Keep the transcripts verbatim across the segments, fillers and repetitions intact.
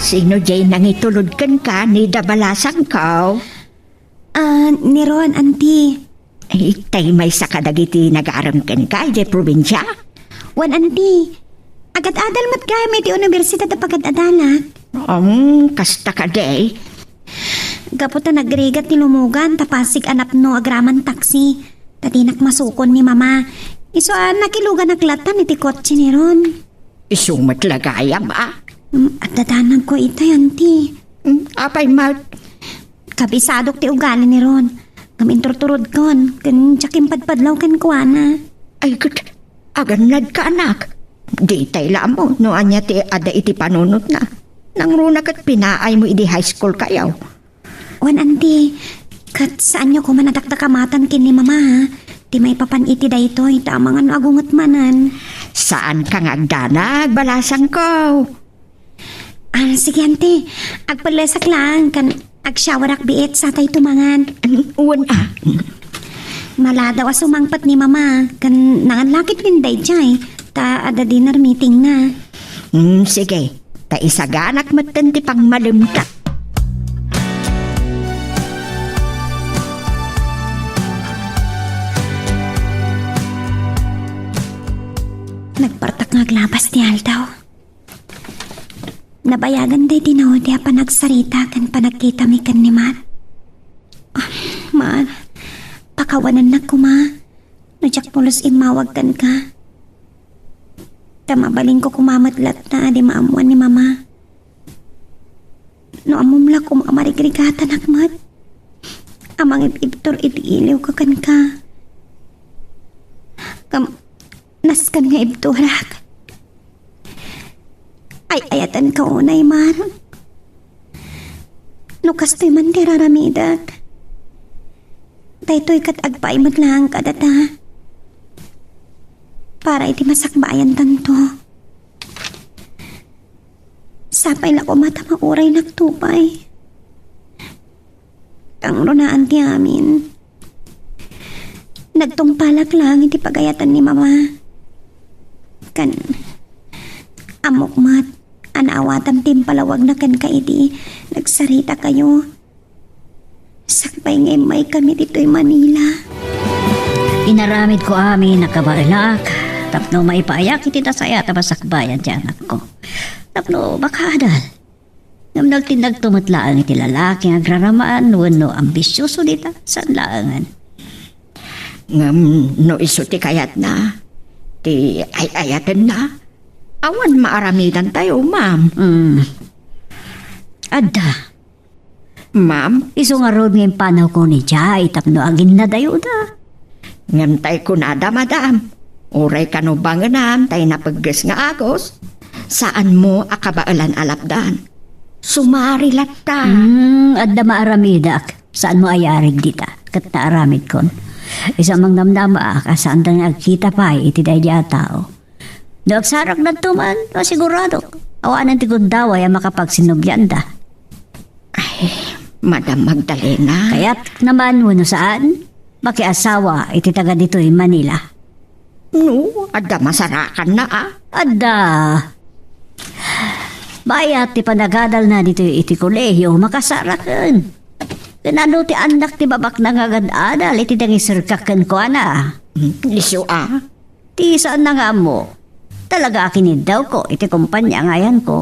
Sino jay nangitulod kenka ni da balasangko? Ah, ni Ron, anti. Itay maysa kadagiti nagarem kenka idiay probinsia? Wen, anti. Agad-adal met gayam iti universidad a pagad-adalak. Um, kasta kadi. Gapu ta nagrigat ti lumugan, ta pasig a napno agraman taksi. Ta dinak masukon ni Mama. Isu a nakiluganak latan iti kotse ni Ron. Isu met la gayam, a? Mm, adda danagko itay, anti. Mm, apay met? Kabisadok ti ugali ni Ron. Ngem inturturodkon, ken diak impadpadlaw kenkuana. Ay, ket, agannadka, anak. Ditay la ammo no ania ti adda iti panunotna. Nangruna ket pinaaymo idi high school kayo. Wen, anti, ket saanyo koma a dakdakamatan ken ni Mama, ha? Ti maipapan iti daytoy, ta amangan no agunget manen. Saanka nga agdanag, balasangko. Ah, sige, anti. Agpellesak laeng, ken agshowerak biit, satay tumangan. Wen, a. Maladaw a sumangpet ni Mama, ken nangan la ketdin daydiay, ta adda dinner meetingna. Hmm, sige. Ta isaganak metten ti pangmalemta. Nagpartak nga aglabas ti aldaw. Nabayagan daydi naudi a panagsarita ken panagkitami ken ni Mar. Ah, Mar, pakawanennak koma no diak pulos immawag kenka. Ta mabalinko koma met latta a di maammoan ni Mama. No ammom la koma a marigrigatanak met a mangib-ibtur iti iliwko kenka. Ngem nasken nga ibturak. Ay-ayatenka unay, Mar. No kastoy man ti raramidek, daytoy ket agpaay met laeng kadata. Para iti masakbayantanto. Sapay la koma ta mauraynak to pay. Kangrunaan ti amin. Nagtungpalak laeng iti pagayatan ni Mama. Ken, ammok met a naawatam ti impalawagna kenka idi nagsaritakayo. Sakbay nga immaykami ditoy Manila. Inaramidko amin a kabaelak tapno maipaayak iti nasayaat a masakbayan ti anakko. Tapno makaadal. Ngem nagtindagto met laeng iti lalaki nga agraraman wenno ambisioso dita, saan laengen. Ngem no isu ti kayatna, ti ay-ayatenna, awan maaramidantayo, ma'am. Mm. Adda. Ma'am? Isu ngarud nga impanawko ni Jay tapno aginnadayuda. Ngem tay kunada, madam, uray kano bangenam tay napegges nga agos, saanmo a kabaelan a lapdan. Sumari latta. Hmm, adda maaramidak. Saanmo a yarig dita. Ket naaramidkon. Isu a mangnamnamaak a saanda nga agkita pay iti daydiay a tao. No agsarakdanto man, masiguradok. Awanen ti gundaway a makapagsinnublianda. Ay, Madam Magdalena. Kayatna man wenno saan, makiasawa iti taga ditoy Manila. No, adda masarakanna, a? Adda. Bayat ti panagadalna ditoy iti kolehio, makasaraken. Ken no ti annak ti babakna nga agad-adal iti nangiserkak kenkuana. Hmm, isu a? Ti saanna nga ammo, talaga a kiniddawko iti kompania nga ayanko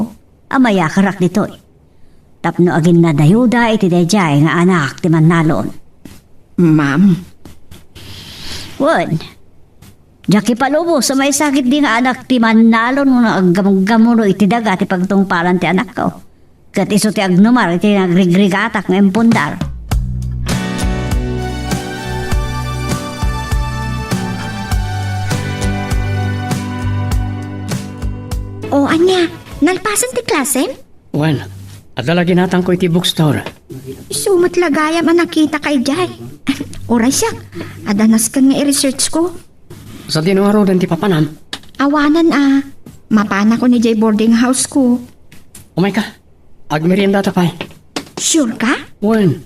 a mayakarak ditoy. Tapno aginnadayuda iti daydiay nga anak ti mannalon. Ma'am. Wen, diak ipalubos a maysa ketdi nga anak ti mannalon nga aggamgammuno iti daga ti pagtungpalan ti anakko. Ket isu ti agnumar iti nagrigrigatak nga impundar. O, ania, nalpasen ti klasem? Wen, adda la ginatangko iti bookstore. Isu met la gayam a nakitaka idiay. Uray siak, adda nasken nga i-research ko. Sadino ngaruden ti papanam? Awanen a, mapanakon idiay boarding house ko. Umayka. Agmeriendata pay. Sure ka? Wen.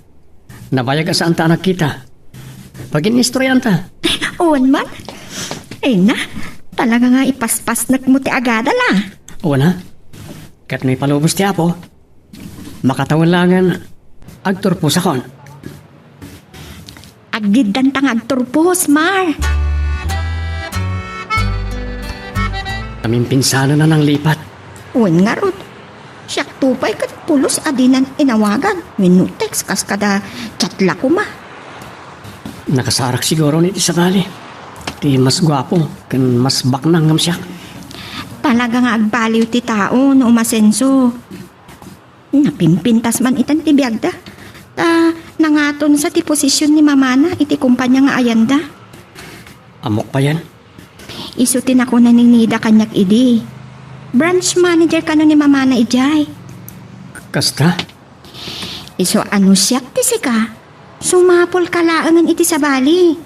Nabayag a saanta a nagkita. Pagin-istoryaanta. Wen man. Ay na, talaga nga ipaspasnek mo ti agadal a. Wen a. Ket no ipalubos ti Apo, Makatawen laengen, agturposakon. Aggiddanta nga agturpos, Mar. Naminpinsanan a nanglipat. Wen ngarud, siakto pay ket pulos a dinan inawagan wenno text kas kada chat la koma. Nakasarak siguro ni ti sabali. Ti mas guapo ken mas baknang ngem siak. Talaga nga agbaliw ti tao no umasenso. Napimpintas man itan ti biagda. Ta nangatonsa ti posisyon ni mamana iti kumpanya nga ayanda. Ammok payen. Isu ti nakuna ni Nida kaniak idi. Branch manager kano ni mamana idiay. Kasta? Isu a no siak ti sika, sumapulka laengen iti sabali.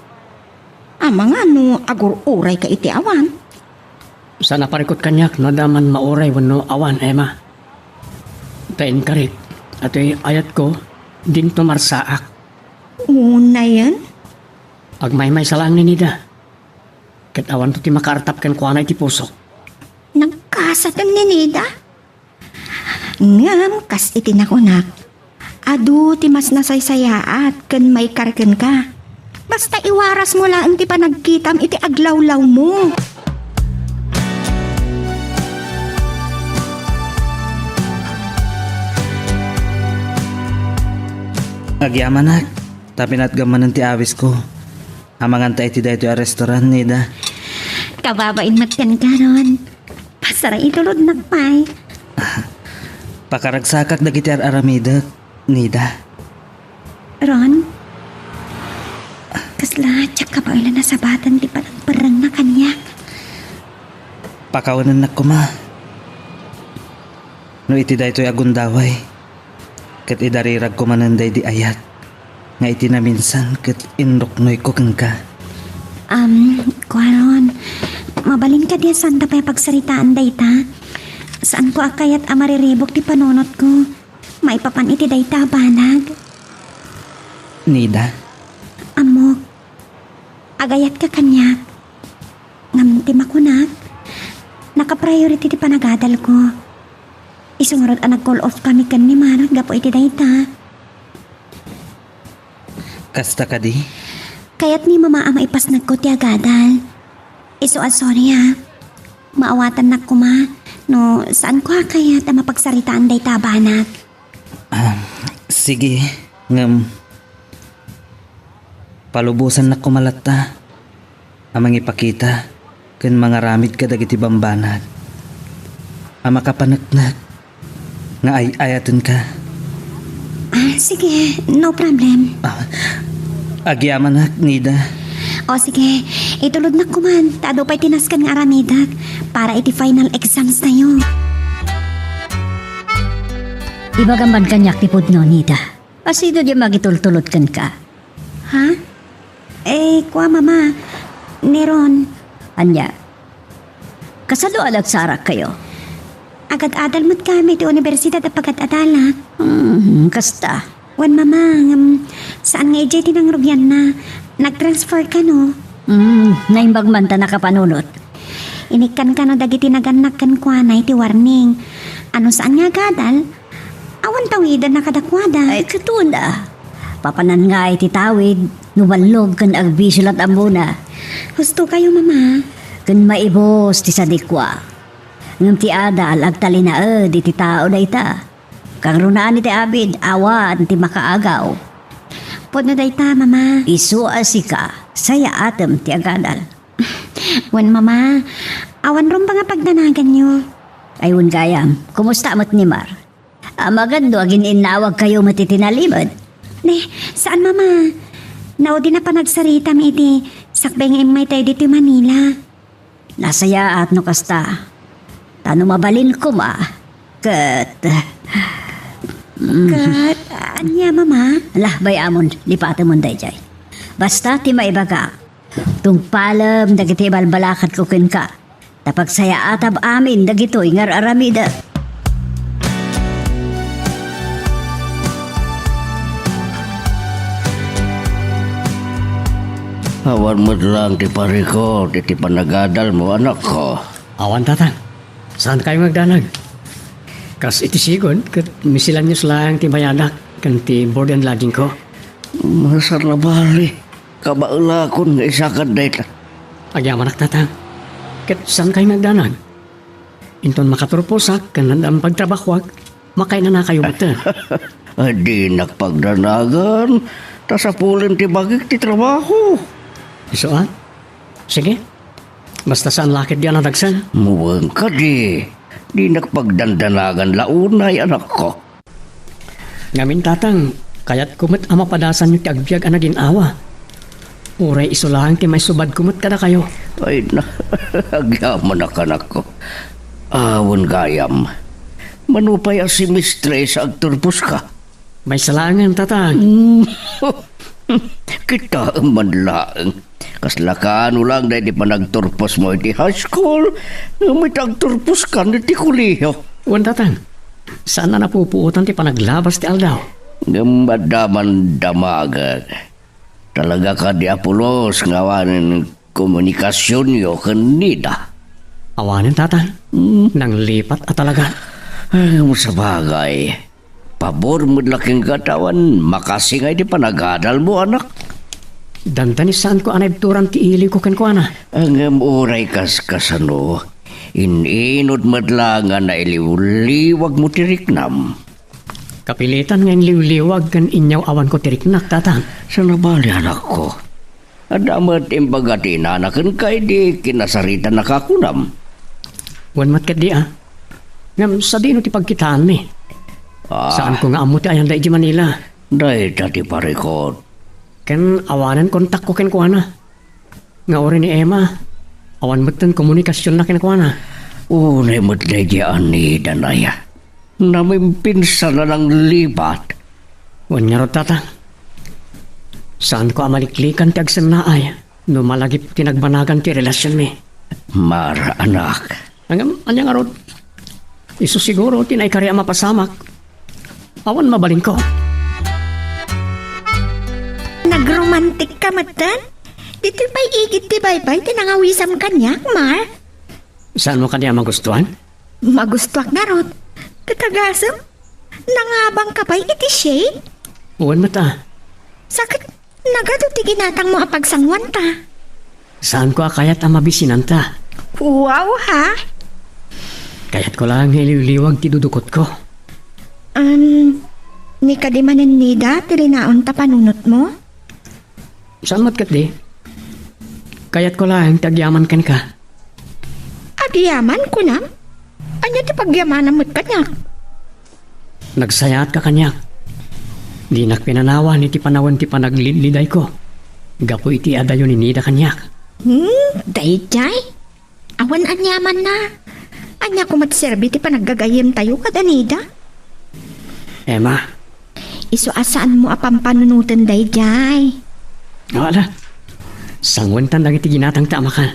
Amangan no agur-urayka iti awan. Saan a parikut kaniak no adda man mauray wenno awan, Emma. Ta inkarik, atoy ayatko, dinto marsaak. Unayen? Agmaymaysa laeng ni Nida. Ket awanto ti makaartap kenkuana iti pusok. Nagkasaten ni Nida? Ngem kas iti nakunak, adu ti mas nasaysayaat ken maikar kenka. Basta iwarasmo laeng ti panagkitam iti aglawlawmo. Agyamanak, ta pinatgam manen ti awisko. Amanganta iti daytoy a restaurant, Nida. Kababain met kenka, Ron. Pasara itulodnak pay. Pakaragsakak dagiti ar-aramidek, Nida. Ron, kasla diak kabaelan a sabatan ti panangperrengna kaniak. Pakawanennak koma. No iti daytoy a gundaway, ket idariragko manen daydi ayat nga iti naminsan ket inruknoyko kenka. Am, kua Ron, mabalin kadi a saanta pay a pagsaritaan dayta? Saanko a kayat a mariribuk ti panunotko maipapan iti dayta a banag. Nida? Ammok, agayatka kaniak. Ngem ti makunak, naka-priority ti panagadalko. Isu ngarud a nag-call off kami ken ni Manang gapu iti dayta. Kasta kadi? Kayat ni Mama a maipasnagko ti agadal. Isu a sorry, ha. Maawatannak koma no saanko a kayat a mapagsaritaan dayta a banag. Ah, sige, ngem palubosannak koma latta a mangipakita ken mangaramid kadagiti bambanag a makapaneknek nga ay-ayatenka. Ah, sige, no problem. Ah, agyamanak, Nida. O sige, itulodnak koman, ta adu pay ti nasken nga aramidek para iti final exams tayo. Ibagam man kaniak ti pudno, Nida. Asino di mangitultulod kenka? Ha? Eh, kua, Mama. Ni Ron. Ania? Kasano a nagsarakkayo? Agad-adal met kami iti universidad a pagad-adalak. Hmm, kasta. Wen, Mama, ngem saan nga idiay ti nangrugianna. Nag-transfer kano. Hmm, naimbag man ta nakapanunot. Inikkan kano dagiti nagannak kenkuana iti warning. A no saan nga agadal, awan tawidenna kadakuada. Ay, katuna. Papanan nga iti tawid no ballog ken agbisio la't ammona. Husto kayo, Mama. Ken maibus ti sadikua. Ngem ti adal agtalinaed iti tao dayta. Kangrunaan iti abid, awan ti makaagaw. Pudno dayta, Mama. Isu a sika, sayaatem ti agadal. Wen, Mama, awan rumbeng a pagdanaganyo. Ay, wen gayam, kumusta met ni Mar? Amagad no agin-innawagkayo met iti nalimed. Ne, saan, Mama. Naudin a panagsaritam idi sakbay nga immay tayo ditoy Manila. Nasayaat no kasta. Ta no mabalin koma, ket, mm. Ket, ania, Mama? Lah, bay-amon, lipatemon daydiay. Basta ti maibaga, tungpalem dagiti ibalbalakadko kenka. Ta pagsayaatam amin dagitoy nga ar-aramidek. Awan met laeng ti parikut iti panagadalmo, anakko. Awan, Tatang. Saankayo nga agdanag? Kas iti sigud, ket miscellaneous laeng ti bayadak ken ti board and lodging ko. Masarabali, kabaelakon nga isakad dayta. Agyamanak, Tatang. Ket saankayo nga agdanag? Inton makaturposak ken addan pagtrabahoak, makainanakayo met. Ay, dinak pagdanagan, ta sapulem ti bagik ti trabaho. Isu a? Sige. Basta saan la ketdi a nadagsen. Muwen kadi. Dinak pagdandanagan la unay, anakko. Ngamin, Tatang, kayatko met a mapadasanyo ti agbiag a nagin-awa. Uray isu laeng ti maisubadko met kadakayo. Ay, na, agyamanak, anakko. Awan gayam. Mano pay a semestre sa agturposka? Maysa laengen, Tatang. Mm. Kitaem man laeng. Kasla kaano laeng daydi panagturposmo iti high school, ngem iti agturposkan iti kolehiyo. Wen, Tatang. Saan a napupuotan ti panaglabas ti aldaw. Ngem adda man damagek. Talaga kadi a pulos nga awanen komunikasionyo ken Nida? Awanen, Tatang. Hmm. Nanglipat a talaga. Ay, ngem sabagay. Pabor met la kenka ta awan makasinga iti panagadalmo, anak. Dandani saanko a naibturan ti iliwko kenkuana. Ngem uray kaskasano, in-inut met la nga nailiwliwagmo ti riknam. Kapilitan nga inliwliwag ken inyaw-awanko ti riknak, Tatang. Saan a bali, anakko. Adda met imbaga ti inana kenka idi kinasaritanaka kunam. Wen met ketdi a. Ngem sadino ti pagkitaanmi? Ah. Saanko nga ammo ti ayanda idiay Manila. Dayta ti parikut. Ken awanen kontakko kenkuana. Nga uray ni Emma, awan metten komunikasionna kenkuana. Unay met daydiay a Nida, aya. Namimpinsan a nanglipat. Wen ngarud, Tatang. Saanko a maliklikan ti agsennaay no malagip ti nagbanagan ti relasionmi. Mar, anak. Ngem, ania ngarud? Isu siguro ti naikari a mapasamak. Awan mabalinko. Nagromantik ka metten? Ditoy pay igid ti baybay ti nangawisam kaniak, Mar. Saanmo kadi a magustuan? Magustuak ngarud. Ket agasem, nangabangka pay iti shade? Wen met a. Sa ket nagadu ti ginatangmo a pagsanguanta. Saanko a kayat a mabisinanta. Wow, ha? Kayatko laeng nga iliwliwag ti dudukotko. Um, ni kadi manen Nida ti linaon ta panunotmo? Saan met ketdi? Kayatko laeng ti agyaman kenka. Agyaman, kunam? Ania ti pagyamanam met kaniak? Nagsayaatka kaniak. Dinak pinanawan iti panawen ti panaglidlidayko gapu iti adayo ni Nida kaniak. Hmm, daydiay? Awan aniamanna. Ania koma ti serbi ti panaggagayyemtayo kada Nida? Emma. Isu a saanmo a pampanunoten daydiay. Ala. Sanguentan dagiti ginatangta a makan.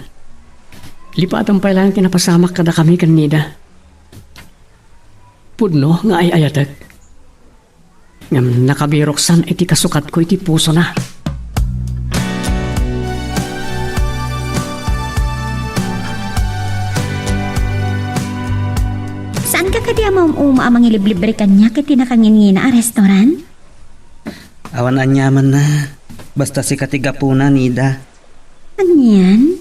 Lipatem pay laeng ti napasamak kadakami ken Nida. Pudno nga ay-ayatek. Ngem nakabiroksan iti kasukatko iti pusona. Saanka kadi a maum-uma a mangiliblibre kaniak iti nakangingina a restaurant? Awan aniamanna. Basta sika ti gapuna, Nida. Anian?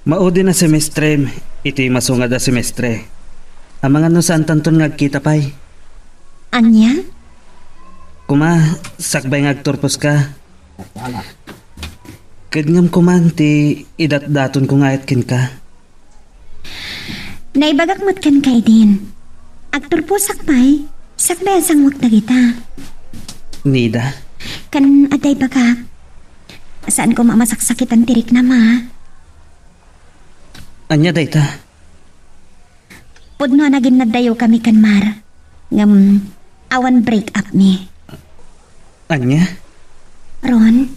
Maudin a semestre, iti masungad a semestre. Amangan no saantanton nga agkita pay. Ania? Kuma, sakbay nga agturposka. Ket ngem kuman ti idatdatonko nga ayat kenka. Naibagak met kenka idin. Agturposak pay, sakbay a sanguek dagita. Nida? Ken adda ibagak. Saan koma a masaksakitan ti riknam, ha? Ania dayta? Pudno a naginnaddayo kami ken Mar. Ngem awan break up mi. Ania? Ron,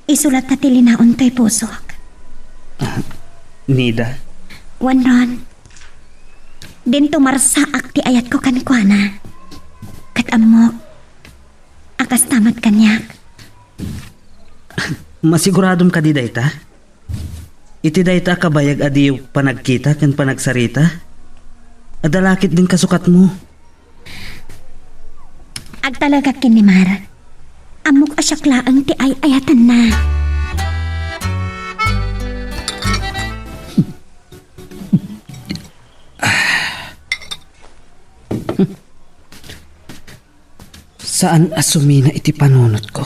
isu latta ti linaon toy pusok. Ah, Nida? Wen, Ron. Dinto marsaak ti ayatko kenkuana. Ket ammok a kasta met kaniak. Masiguradom kadi dayta? Iti dayta a kabayag a diyo panagkita ken panagsarita? Adda la ketdin kasukatmo. Agtalekak ken ni Mar. Ammok a siak laeng ti ay-ayatenna. Saan a sumina iti panunotko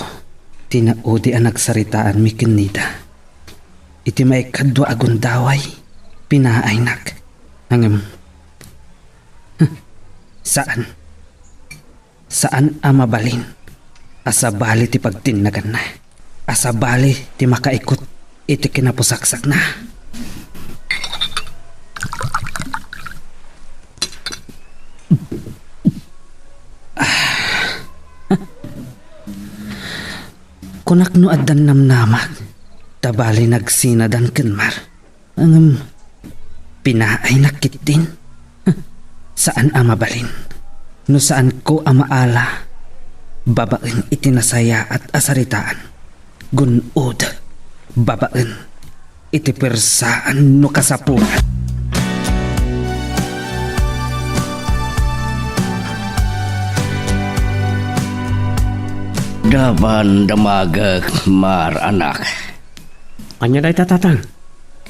ti naudi a nagsaritaanmi ken Nida. Iti maikadua a gundaway, pinaaynak. Ngem, huh, saan. Saan a mabalin a sabali ti pagtinnaganna, a sabali ti makaikut iti kinapusaksakna. Kunak no addan namnamak, ta bali nagsinadan ken Mar. Ngem, pinaaynak ketdin. Saan a mabalin. No saanko a maala, babaen iti nasayaat a saritaan. Gun-od, babaen iti puersaan no kasapulan. Dapan damagek, Mar, anak. Ania dayta, Tatang?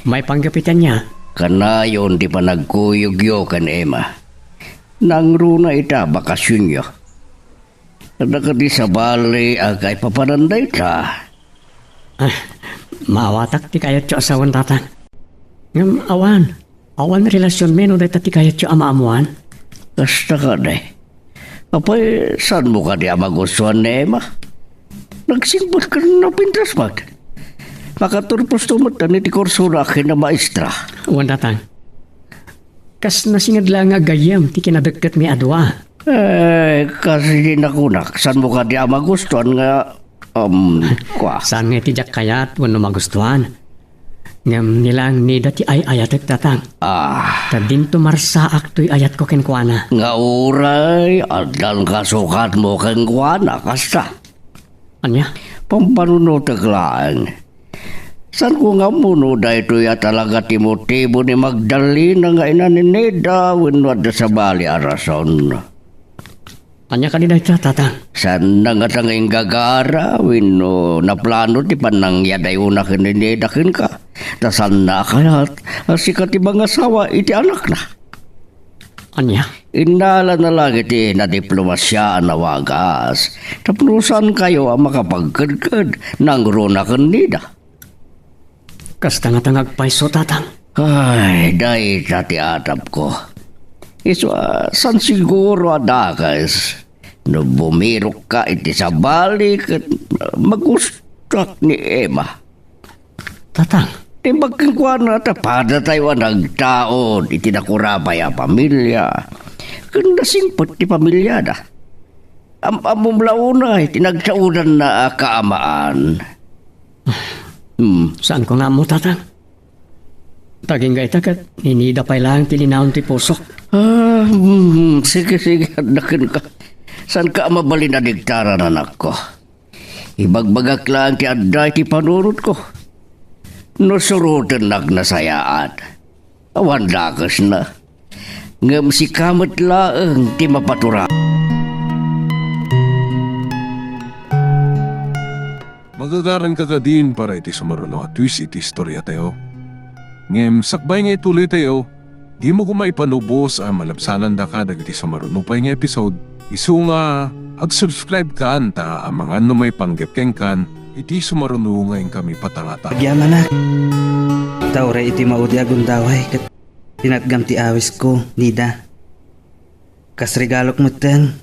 Maipanggep iti ania? Kanayon ti panagkuyogyo ken Emma. Nangruna ita bakasionyo. Adda kadi sabali a kaipapanan dayta? Ah, maawatak ti kayatyo a sawen, Tatang. Ngem awan, awan relasionmi no dayta ti kayatyo a maammoan? Kasta kadi. Apay, saanmo kadi a magustuan ni Emma? Nagsingpet ken napintas met. Makaturposto met iti kursona a kinamaestra. Wen, Tatang. Kas nasinged laeng nga gayyem ti kinadekdetmi a dua. Eh, kas idi nakunak, saanmo kadi a magustuan nga, um, kua? Saan nga iti diak kayat wenno magustuan? Ngem ni laeng Nida ti ay-ayatek, Tatang. Ah. Ta dinto marsaak toy ayatko kenkuana. Nga uray, addan kasukatmo kenkuana, kasta. Ania? Pampanunotek laeng. Saanko nga ammo no daytoy a talaga ti motibo ni Magdalena nga ina ni Nida wenno adda sabali a rason. Ania kadi dayta, Tatang? Saanna ngata nga inggagara wenno naplano ti pannangyadayona ken ni Nida kenka? Ta saanna a kayat a sika ti mangasawa iti anakna? Ania? Innalana laeng iti nadiplomasiaan a wagas tapno saankayo a makapagkedked nangruna ken Nida. Kasta ngata nga agpayso, Tatang. Ay, dayta ti atapko. Isu a, saan siguro a dakes no bumirokka iti sabali ket magustuak ni Emma. Tatang. Imbag kenkuana ta padatayo a nagtaud iti nakurapay a pamilia ken nasingpet ti pamiliada. Am-ammom la unay ti nagsaodanna a kaamaan. Hmm. Saanko nga ammo, Tatang. Ta agingga ita ket ni Nida pay laeng ti linaon ti pusok. Ah, hmm, sige, sige, adda kenka. Saanka a mabalin a diktaran, anakko. Ibagbagak laeng ti adda iti panunotko. No surotennak nasayaat, awan dakesna. Ngem sika met laeng ti mapaturan. Magagaranka kadin para iti sumaruno a twist iti istoriatayo. Ngem sakbay nga ituloytayo, dimo koma ipanubos a malabsanandaka dagiti sumaruno pay nga episode. Isu nga, ag-subscribe kan ta amangan no maipanggep kenkan iti sumaruno nga inkami patangatan. Agyamanak. Ta uray iti maudi a gundaway ket tinatgam ti awisko, Nida. Kas regalok metten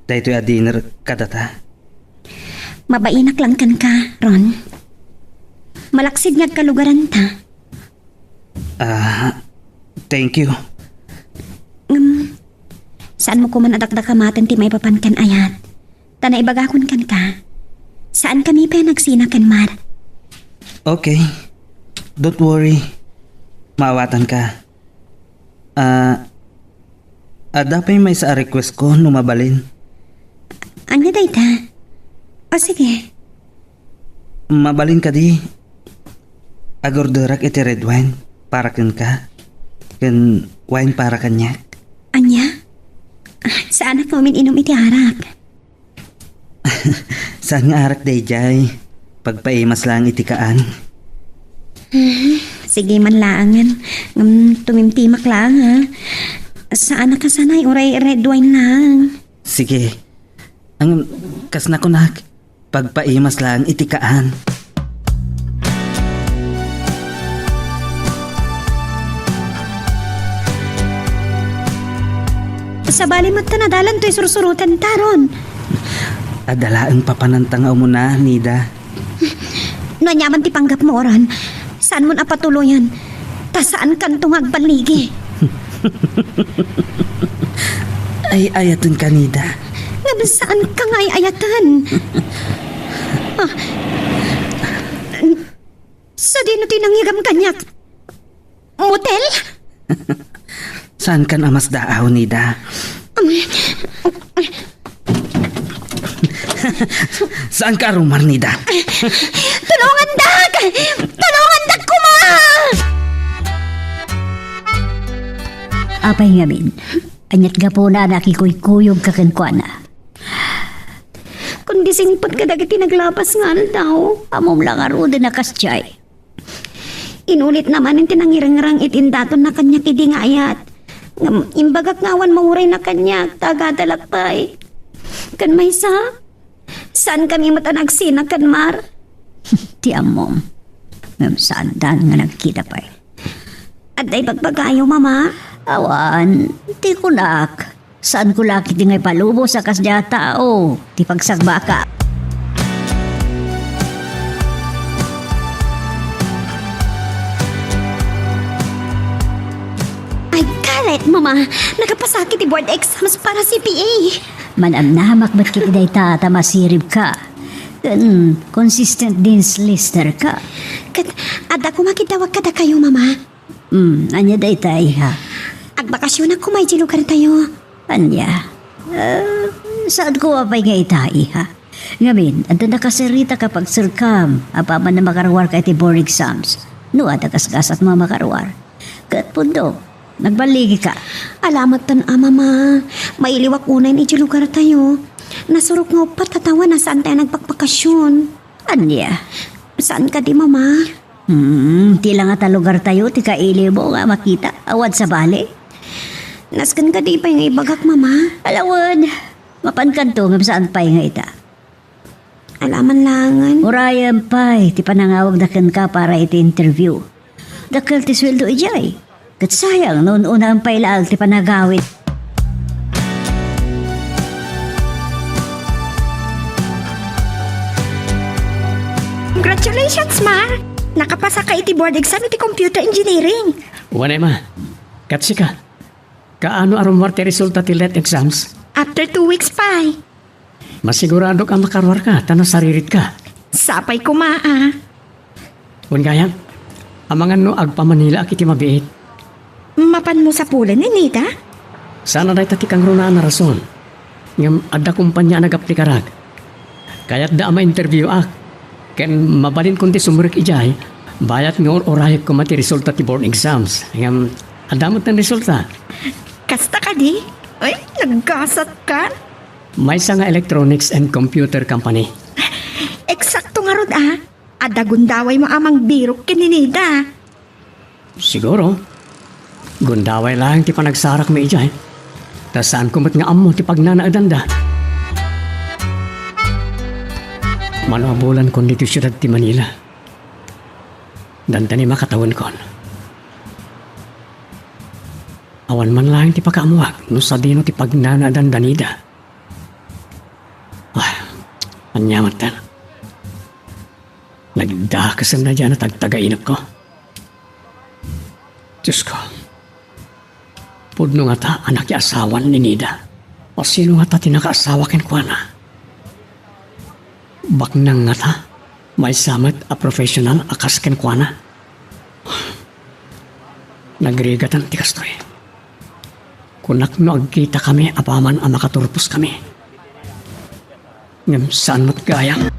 daytoy a dinner kadata. Mabainak lang kenka, Ron. Malaksid nga agkalugaranta. Ah, thank you. Ngem, saanmo koman a dakdakamaten ti maipapan ken ayat. Ta naibagakon kenka, saankami pay a nagsina ken Mar. Okay. Don't worry. Maawatanka. Ah, adda pay maysa a request ko no mabalin. Ania dayta? O, sige. Mabalin kadi, agorderak iti red wine para kenka, ken wine para kaniak. Saanak nga umin-inum iti arak. Saan nga arak daydiay? Pagpaimas laeng iti kaan. Sige man laengen. Ngem tumimtimak laeng, ha? Saanak a sanay, uray red wine laeng. Sige. Ang kas nakunak, pagpaimas laeng iti kaan. Sabali met ta nadalan toy sursuroten taron. Adda laeng papananta nga umuna, Nida. No aniaman ti panggapmo, Oran, saanmon a patuloyen, ta saankanto nga agballigi. Ay-ayatenka, Nida. Ngem saanka nga ay-ayaten. Ah. Sadino ti nangyegam kaniak? Motel? Saankan a masdaaw, Nida? Um, Saanka a rumar, Nida? Tulongandak! Tulongandak koma! Apay ngamin, aniat gapuna a nakikuykuyogka kenkuana? Kundi singpet kadagiti naglabas nga aldaw. Ammom la ngaruden a kasdiay. Inulitna manen ti nangirengreng iti indatonna kaniak idi nga ayat. Ngem imbagak nga awan maurayna kaniak ta agadalak pay. Ken maysa, saankami met a nagsina ken Mar. Ti ammom. Ngem saandan nga nagkita pay. Adda ibagbagayo, Mama? Awan, ti kunak. Saanko la ketdi nga ipalubos a kasdiay a tao ti pagsagbaka. I got it, Mama! Nakapasaki ti board exams para C P A! Manamnamak met ketdi dayta ta masiribka. Ken consistent Dean's Lister ka. Ket adda koma kiddawag kadakayo, Mama. Hmm, ania dayta, iha? Agbakasionak koma idiay lugartayo. Ania? Ah, saanko a pay nga ita, iha? Ngamin, adda nakasaritak a pagserkam apaman a makaruarka iti board exams. No adda gasgasatmo a makaruar. Ket pudno, nagballigika. Ala metten a, Mama. Mailiwak unayen idiay lugartayo. Nasurok nga uppat a tawen a saantayo nagbagbakasion. Ania? Saan kadi, Mama? Hmm, ti la ngata lugartayo ti kailiwmo nga makita, awan sabali. Nasken kadi pay nga ibagak, Mama? Ala wen, mapankanto ngem saan pay nga ita. Ala man laengen. Urayem pay ti panangawagda kenka para iti interview. Dakkel ti sueldo idiay. Ket sayang no un-unaem pay laeng ti panagawid. Congratulations, Mar! Nakapasaka iti board exam iti computer engineering. Wen, Emma. Ket sika, kaano a rummuar ti resulta ti let exams? After two weeks pay. Masiguradok a makaruarka ta nasariritka. Sapay koma a. Wen gayam, amangan no agpamanilaak iti mabiit. Mapanmo sapulen ni Nida? Saan a dayta ti kangrunaan a rason. Ngem adda kompania a nagaplikarak. Kayatda a ma-interview-ak. Ken mabalinkon ti sumrek idiay, bayat nga ur-urayek koma ti resulta ti board exams. Ngem adda met ti resulta. Kasta kadi? Ay, naggasatkan. Maysa nga electronics and computer company. Eksakto ngarud a. Adda gundawaymo a mangbirok ken ni Nida. Siguro. Gundaway laeng ti panagsarakmi idiay. Ta saanko met nga ammo ti pagnanaedanda. Mano a bulankon ditoy siudad ti Manila. Dandani makatawenkon. Awan man laeng ti pakaammoak no sadino ti pagnanaedan da Nida. Ah, ania met ta? Nagdakesen na diay a tagtagainepko. Diosko, pudno ngata a nakiasawan ni Nida. A sino ngata ti nakaasawa kenkuana? Baknang ngata, maysa met a professional a kas kenkuana. Nagrigatan ti kastoy. Kunak no agkitakami apaman a makaturposkami. Ngem saan met gayam.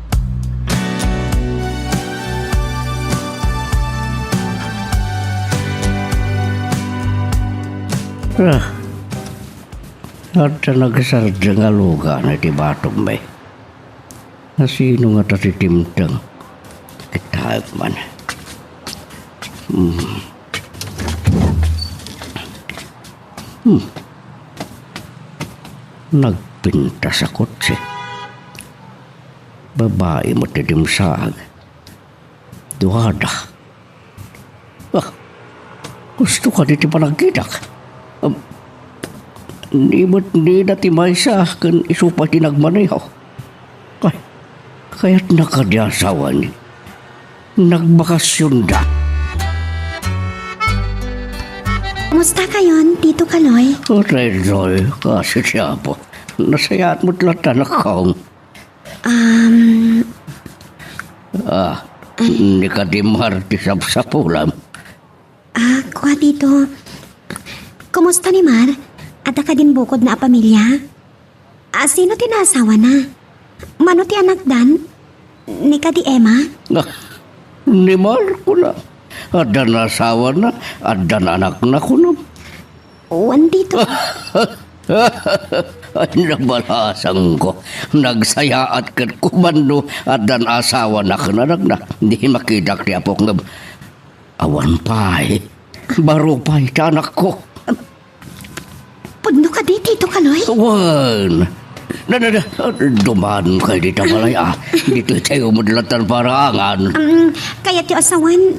Ah. Adda nagsardeng a lugan iti batongmi. Asino ngata ti timteng? Kitaek man. Hmm. Hmm. Nagpintas a kotse. Babai met ti dimsaag. Duada. Ah, gusto kadi ti panagkitak? Um, ni met nina ti maysa ken isu pay ti nagmaneho. Ay, kayatna kadi a asawani? Nagbakasionda. Kumusta kayon, Tito Kaloy? O, Tito Kaloy, kasi siya po. Nasayaat met latta, nakong. Um, Ah, ni kadi Mar ti sapsapulam. Ah, kua, Tito. Kumusta ni Mar? Adda kadin bukodna a pamilia? Ah, sino ti naasawana? Mano ti anakdan? Ni kadi Emma? Ah, ni Mar, kuna. Adda naasawana, adda anakna, kuna. Wen, Tito. Ay, nabalasangko. Nagsayaat ket kumano addan asawana ken anakna. Di makitak ti apok ngem awan pay. Baro pay ti anakko. Pudno kadi, Tito Kaloy? Wen. Na, na, na, duman kay dita balay, ah. Ditoy tayo met latta paraangan. Um, kayatyo a sawen,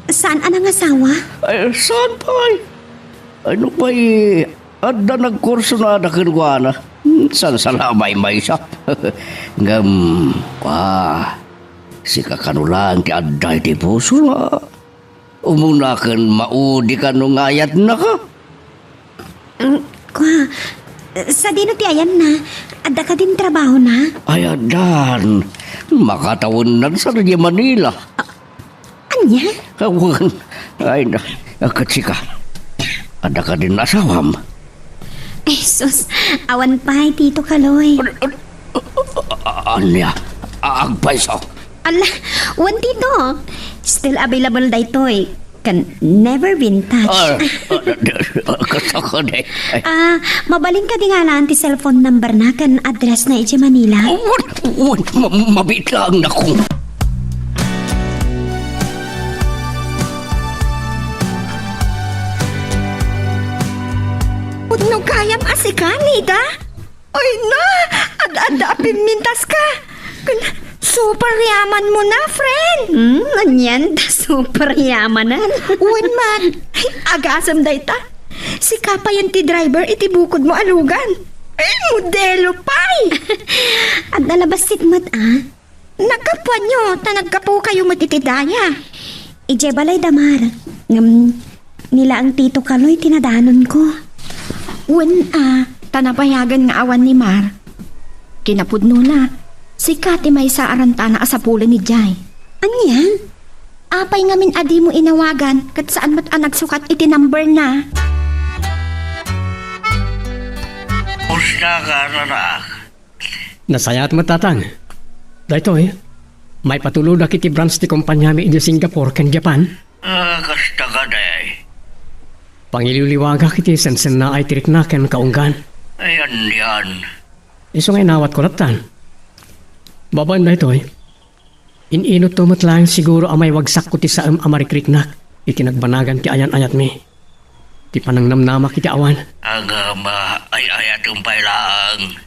saan a nangasawa? Ay, saan pay? Ay, no pay, adda nagkursonada kenkuana. Hmm, saan sa labay maysa? Ngem, ah, sika kano laeng ti adda iti pusona. Umuna ken maudi kano nga ayatnaka. Mm, kua, sadino ti ayanna? Adda kadin trabahona? Ay, addan. Makatawennan sa Manila. Ania? Awan. Ay, na, ket sika. Adda kadin asawam? Ay, sus. Awan pay, Tito Kaloy. An-, an-, a-, ania? A-, agpayso? Ala, wen, Tito. Still available daytoy. Can never been touched. Ah, ah, ah, kasta ka, day. Ay. Ah, mabalin kadi nga alaan ti cellphone number na ken address na idiay Manila? Oh, wen, wen, ma-, mabiit laeng, nako. Pudno gayam a sika, Nida? Ay na, ad-adda a pimmintas ka. Ken super yaman mo na, friend. Hmm, anian da super yamanan? Wen man, agasem dayta. Sika payen ti driver iti bukod mo a lugan. Ay, modelo pay. Adda la bassit met, ah. Naggapuanyo, ta naggapukayo met iti daya. Idiay balay da Mar, ngem ni laeng Tito Kaloy ti nadanonko. Wen a, ta nabayagen nga awan ni Mar. Kinapudnona, sika ti maysa a rantana a sapulen idiay. Ania? Apay ngamin a dimo inawagan ket saan met a nagsukat iti number na? Kumusta ka, anak? Nasayaat met, Tatang. Daytoy, maipatulodak iti branch ti kompaniami idiay Singapore ken Japan. Ah, kasta kadi. Pangiliwliwagak iti sensennaay ti riknak ken kaunggan. Ay, anian. Isu nga inawatko lattan. Babaen daytoy, in-inutto met laeng siguro a maiwagsakko ti saem a marikriknak iti nagbanagan ti ayan-ayatmi. Ti panangnamnamak iti awan. Agama, ay-ayatem pay laeng.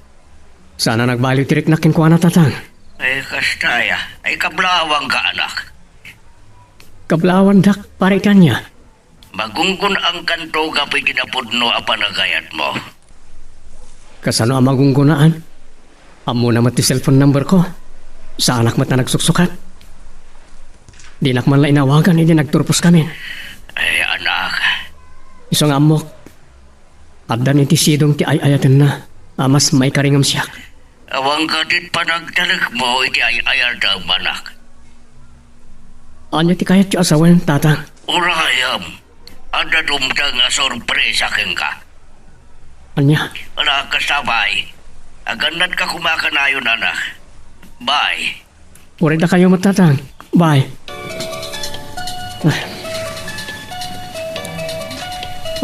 Saan a nagbaliw ti riknak kenkuana, Tatang. Ay, kasta aya. Ay, kablaawanka, anak. Kablaawandak para iti ania? Magunggon-angkanto gapu iti napudno a panagayatmo. Kasano a magunggonaan? Ammona met ti cellphone number ko. Saanak met a nagsuksukat. Dinak man la inawagan idi nagturposkamin. Ay, anak. Isu nga ammok, addan iti sidong ti ay-ayatenna a mas maikaringem siak. Awan kadit panagtalekmo iti ay-ayatem, anak. Ania ti kayatyo a sawen, Tatang? Urayem, adda dumteng a sorpresa kenka. Ania? Ala, kasta, bye. Agannatka koma kanayon, anak. Bye. Uray dakayo met, Tatang. Bye. Ah.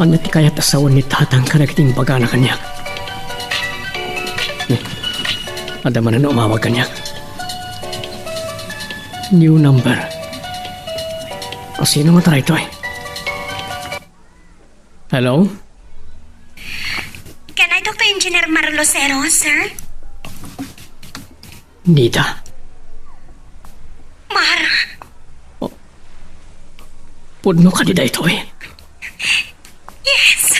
Ania ti kayat a sawen ni Tatang kadagiti imbagana kaniak? Adda manen umawag kaniak. New number. Asino nga daytoy? Hello? Can I talk to Engineer Mar Lucero, sir? Nida. Mar. Oh. Pudno kadi daytoy? Yes.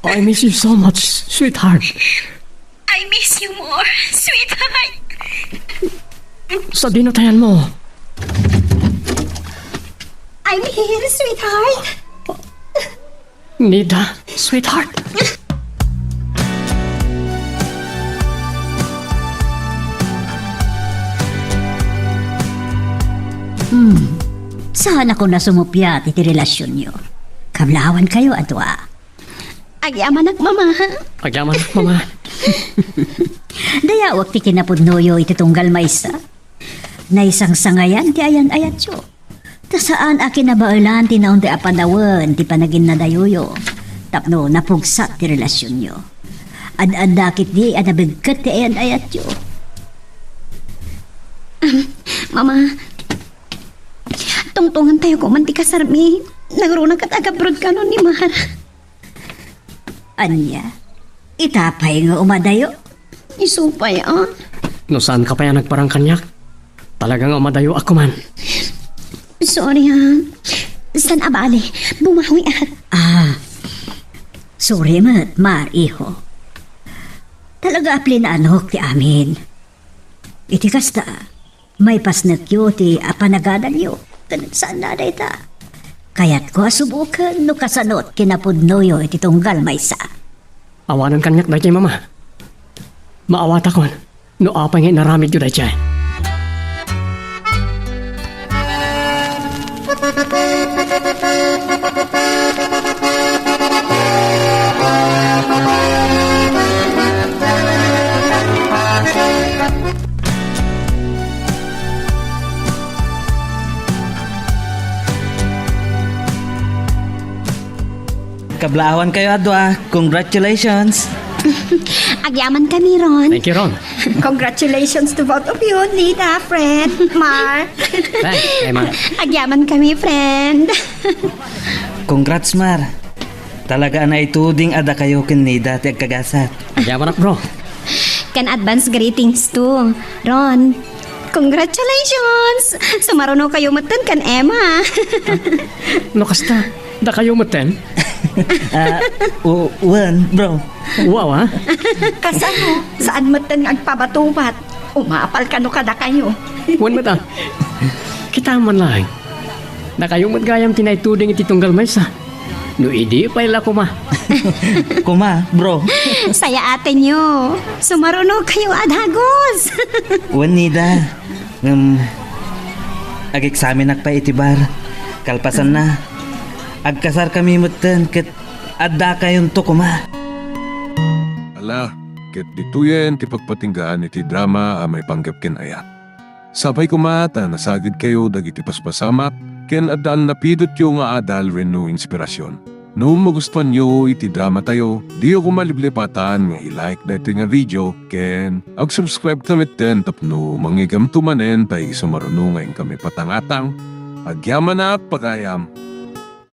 I miss you so much, sweetheart. I miss you more, sweetheart. Sadino ti ayanmo? I'm here, sweetheart. Nida, sweetheart. Hmm. Saanakon a sumuppiat iti relasionyo. Kablawan kayo a dua. Agyamanak, Mama. Agyamanak, Mama. Dayawek ti kinapudnoyo iti tunggal maysa. Naisangsangayan ti ayan-ayatyo. Ta saan a kinabaelan ti naunday a panawen ti panaginnadayoyo tapno napugsat ti relasionyo. Ad-adda ketdi a nabegket ti ayan-ayatyo. Mama, tungtungentayo koma ti kasarmi. Nangruna ket agabroad kano ni Mar. Ania? Ita pay nga umadayo? Isu pay, a. No saanka pay a nagparang kaniak, talaga nga umadayoak koman. Sorry, ha. Saan a bale, bumawiak. Ah, sorry met, Mar, iho. Talaga a plinaanok ti amin. Iti kasta, maipasnekyo ti a panagadalyo ken saan a dayta. Kayatko a suboken no kasano ti kinapudnoyo iti tunggal maysa. Awanen kaniak daytoy, Mama. Maawatakon no apay nga inaramidyo daytoy. Kablaawan kayo a dua. Congratulations! Agyaman kami, Ron. Thank you, Ron. Congratulations to both of you, Nida, friend, Mar. Thanks, Emma. Agyaman kami, friend. Congrats, Mar. Talaga a naituding a dakayo ken Nida ti agkagasat. Agyamanak, bro. Ken advance greetings to Ron. Congratulations! Sumaruno kayo metten ken Emma. No kasta, dakayo metten? Ah, u-, wen, bro. Wow, ah. Kasano? Saan metten nga agpabatubat? Umapal kano kadakayo? Wen met, ah. Kita man lang. Dakayo met gayam ti naituding iti tunggal maysa. No idi pay la koma. Koma, bro. Sayaatenyo. Sumaruno kayo a dagus. Wen, Nida. Ngem, ageksamenak pay iti bar. Kalpasanna, agkasarkami metten ket addakayonto koma. Ala, ket ditoyen ti pagpatinggaan iti drama a maipanggep ken ayat. Sapay koma ta nasagidkayo dagiti paspasamak ken adda a napidotyo nga adal wenno inspirasyon. No magustuanyo iti dramatayo, diyo koma liplipatan nga i-like daytoy nga video ken ag-subscribe ta metten tapno mangigamto manen pay sumaruno nga inkami patangatang. Agyamanak pagayam.